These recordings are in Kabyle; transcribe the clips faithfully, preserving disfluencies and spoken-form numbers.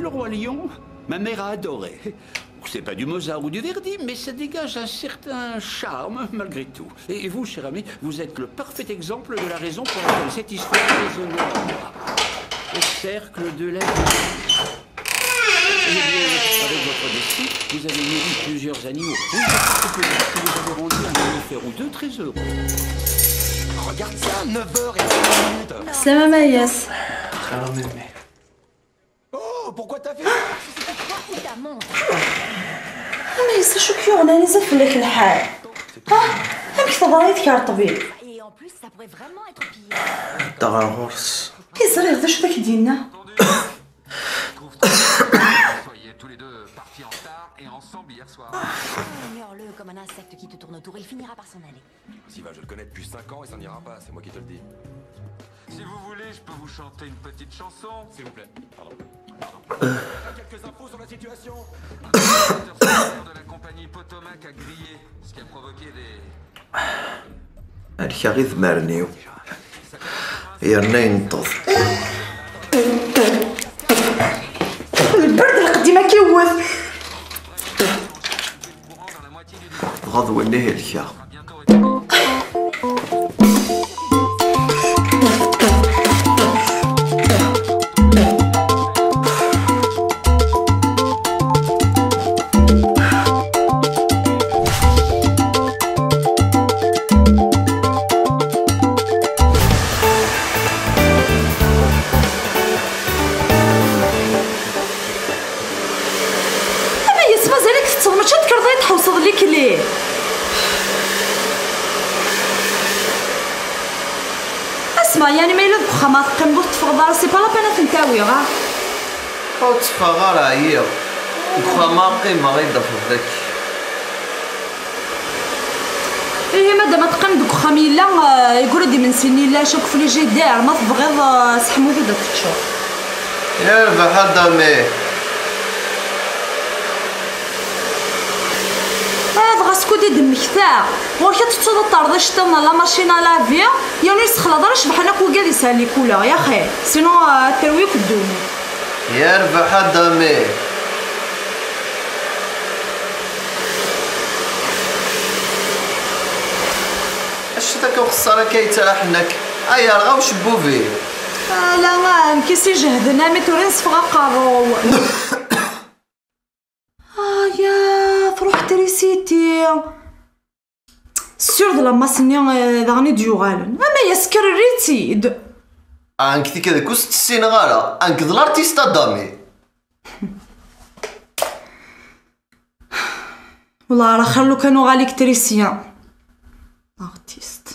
Le Roi Lion, ma mère a adoré. C'est pas du Mozart ou du Verdi, mais ça dégage un certain charme malgré tout. Et vous, cher ami, vous êtes le parfait exemple de la raison pour laquelle cette histoire résonne en moi. Au cercle de la vie. Eh bien, avec votre destin, vous avez nourri plusieurs animaux. Vous êtes que vous avez rendu un mammifère ou deux très heureux. Regarde ça, neuf heures et vingt minutes. Salam Ayas. Oh, pourquoi t'as fait ça ? Ou ta montre. Amayas, acu k-yuɣen anza fell-ak lḥal? Ah, amek teḍra i tkerṭbi? Et en plus, ça pourrait vraiment être pillé. Ddɣer ɣur-s. I ẓriɣ d acu d ak-d-yenna. Soyez tous les deux partis en retard et ensemble hier soir. Ignore-le comme un insecte qui te tourne autour, il finira par s'en aller. S'il va, je le connais depuis cinq ans et ça n'ira pas, c'est moi qui te le dis. Si vous voulez, je peux vous chanter une petite chanson. S'il vous plaît. Pardon. Quelques infos sur la situation. Un opérateur de la compagnie Potomac a grillé, ce qui a provoqué des... Alkeɣ idmaren-iw yerna yenṭeḍ. Lberd lqdim ad k-iwwet. Dɣa d winna i helkeɣ. Amayas, mazal-ik teṭṭseḍ, mačči ad tekkreḍ ad tḥewseḍ likli. Asma, yani ma yella deg uxxam ara teqqimeḍ ur tetteffɣeḍ ara, c'est pas la peine ad tent-awiɣ, ah. Ur tteffɣeɣ ara, ɛyiɣ. Deg uxxam ara qqimeɣ, ad d-tafeḍ daki. Ihi madam ad teqqim deg uxxam yella, eh, yegra-d imensi-nni yella acu deg frijider, ma tebɣiḍ, eh, seḥmu-t-id ad teččeḍ. Yerbeḥ a dami. Ah, dɣa skud i d-mmektaɣ. Ɣur-k ad tettuḍ ad terreḍ iceṭṭiḍen à la machine à laver, yernu yessexlaḍ ara cebḥen akk wigad yesɛan likula, yaxi. Sinon, eh, ad terwi akk ddunit. Yerbeḥ a dami. Acu akka uxeṣṣar akka yettraḥen akka? Ay yerɣa ucebbub-iw. Ala, amek i s-ijehden, armi tura i nesfeɣ aqerru-w. Aya, truḥ trisiti. Sûr d la masse-nni, eh, daɣen i d-yuɣalen. Amayas, kerrer-itt-id. Ah, nekk tikkelt ur s-tt-ssineɣ ara. Ah, nekk d l'artiste a dami. Wallah, ar axir lukan uɣal électricien. Artiste.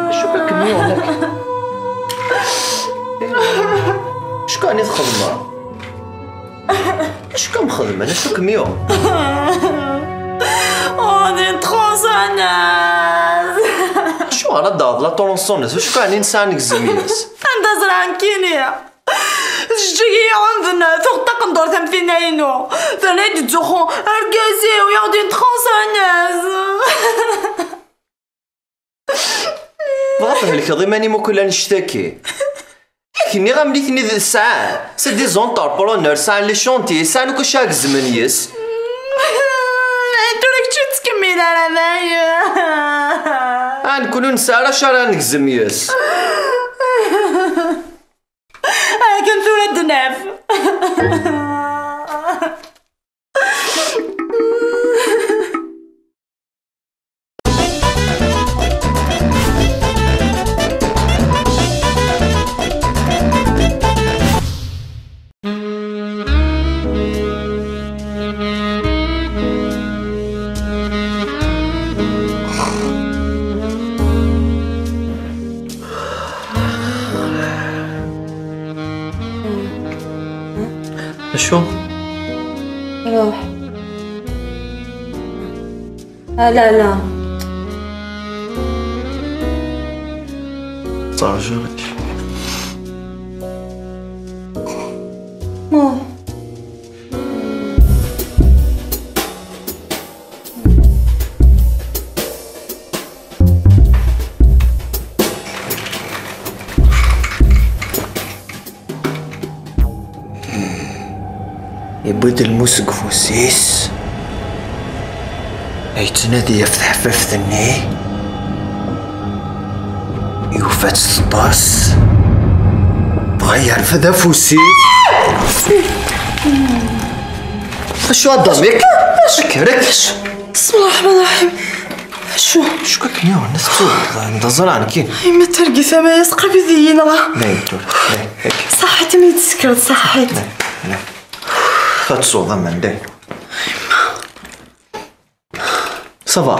Acu akka kem-yuɣen akka? Acu akka ɛni txedmeḍ? Acu akka mxedmen? Acu kem-yuɣen? On est trop sonneuses. Acuɣer ad d-taɣeḍ la tronçonneuse? Acu akka ɛni nesɛa negzem yes? Anda ẓran kini? Teǧǧeg-iyi ɛumden, tuɣ taqendurt am tinna-inu. Terna-yi-d ttzuxxu, argaz-iw, yaɣ-d une tronçonneuse. Dɣa thelkeḍ iman-im akk llan cctaki. Yak nniɣ-am nitni d sɛan. C'est des entrepreneurs, sɛan les chantiers, sɛan akk acu ara gezmen yes. Tura kečč ur ttkemmil ara dayen. Ah, nekkni ur nesɛi ara acu ara negzem yes. Akken tura ad d-naf. Acu? Ruḥ. Ah, la, la. Ttṛajuɣ-k. Oh. Yewwi-d lmus deg ufus-is, yettnadi ɣef teḥbibt-nni, yufa-tt teṭṭes, dɣa yerfed afus-is. Acu a Dami? Acu? Acu? بسم الله الرحمن الرحيم. شو؟ شو كاك نيو؟ الناس تسوق. ده زرع كين. هي ما ترقي ثمانية سقفي ذي ينغى. لا يدور. لا، هيك. صحتي ما يتسكر، صحتي. لا، لا. فاتسو ضمن ده. Ça va.